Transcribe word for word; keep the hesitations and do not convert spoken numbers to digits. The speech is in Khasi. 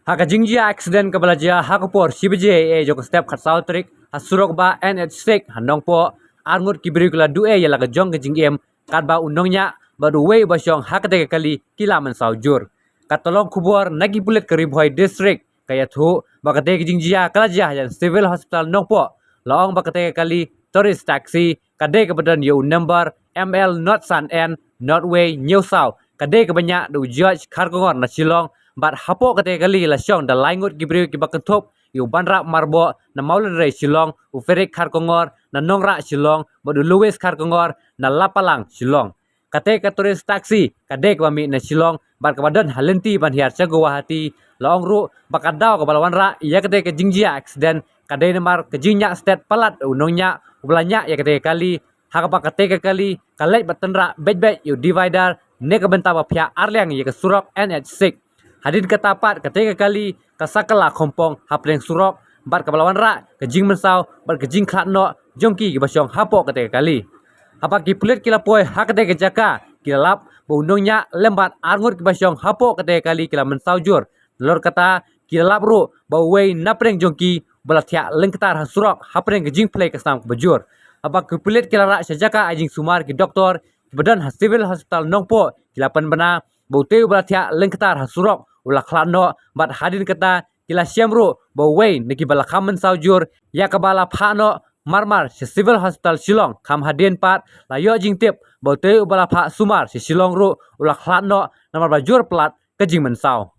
Ha ka jingjia accident kaba la jia ha ka por shi baje eiei jong ka step khatsaw tarik ha surok bah N H six ha Nongpoh, arngut ki briew ki la duh ei ïa la ka jong ka jingim, katba u nongñiah bad uwei uba shong ha katei ka kali ki la mynsaw jur. Ka tyllong khubor na ki pulit ka Ri Bhoi District ka ïathuh ba katei ka jingjia ka la jia ha Civil Hospital Nongpoh. La ong ba katei ka kali Tourist Taxi ka dei kaba don ïa u number M L not san N not wei hynñiew saw, ka dei kaba ñiah da u George Kharkongor na Shillong, bad hapoh katei ka kali la shong da lai ngut ki briew kiba kynthup ïa u Banrap Marboh na Mawlynrei Shillong, u Ferik Kharkongor na Nongrah Shillong, bad u Louis Kharkongor na Lapalang Shillong. Katei ka Tourist Taxi ka dei kaba mih na Shillong bad kaba don ha lynti ban hiar sha Guwahati. La ong ruh ba ka daw kaba la wanrah ïa katei ka jingjia accident ka dei namar ka jingñiah stet palat u nongñiah uba la ñiah ïa katei ka kali, ha kaba katei ka kali ka leit bad tynrah beit beit ïa u divider ne ka bynta ba phiah arliang ïa ka surok N H six. Hadien kata pat katei ka kali ka sa kylla khongpong hapdeng surok bad kaba la wanrah ka jingmynsaw bad ka jingkhlad noh jong ki kiba shong hapoh katei ka kali. Haba ki pulit ki la poi ha katei ka jaka ki la lap ba u nongñiah lem bad arngut kiba shong hapoh katei ka kali ki la mynsaw jur. Nalor kata ki la lap ruh ba uwei napdeng jong ki uba la thiah lyngktar ha surok hapdeng ka jingphlei ka snam kaba jur. Haba ki pulit ki la rah sha jaka ai jingsumar, ki doktor kiba don ha Civil Hospital Nongpoh ki la pynbna ba utei uba la thiah lyngktar ha surok u la khlad noh bad hadien kata ki la shem ruh ba uwei na kiba la kham mynsaw jur ïa kaba la phah noh marmar sha Civil Hospital Shillong. Kham hadien pat la ïoh jingtip ba utei uba la phah sumar sha Shillong ruh u la khlad noh namar ba jur palat ka jingmynsaw.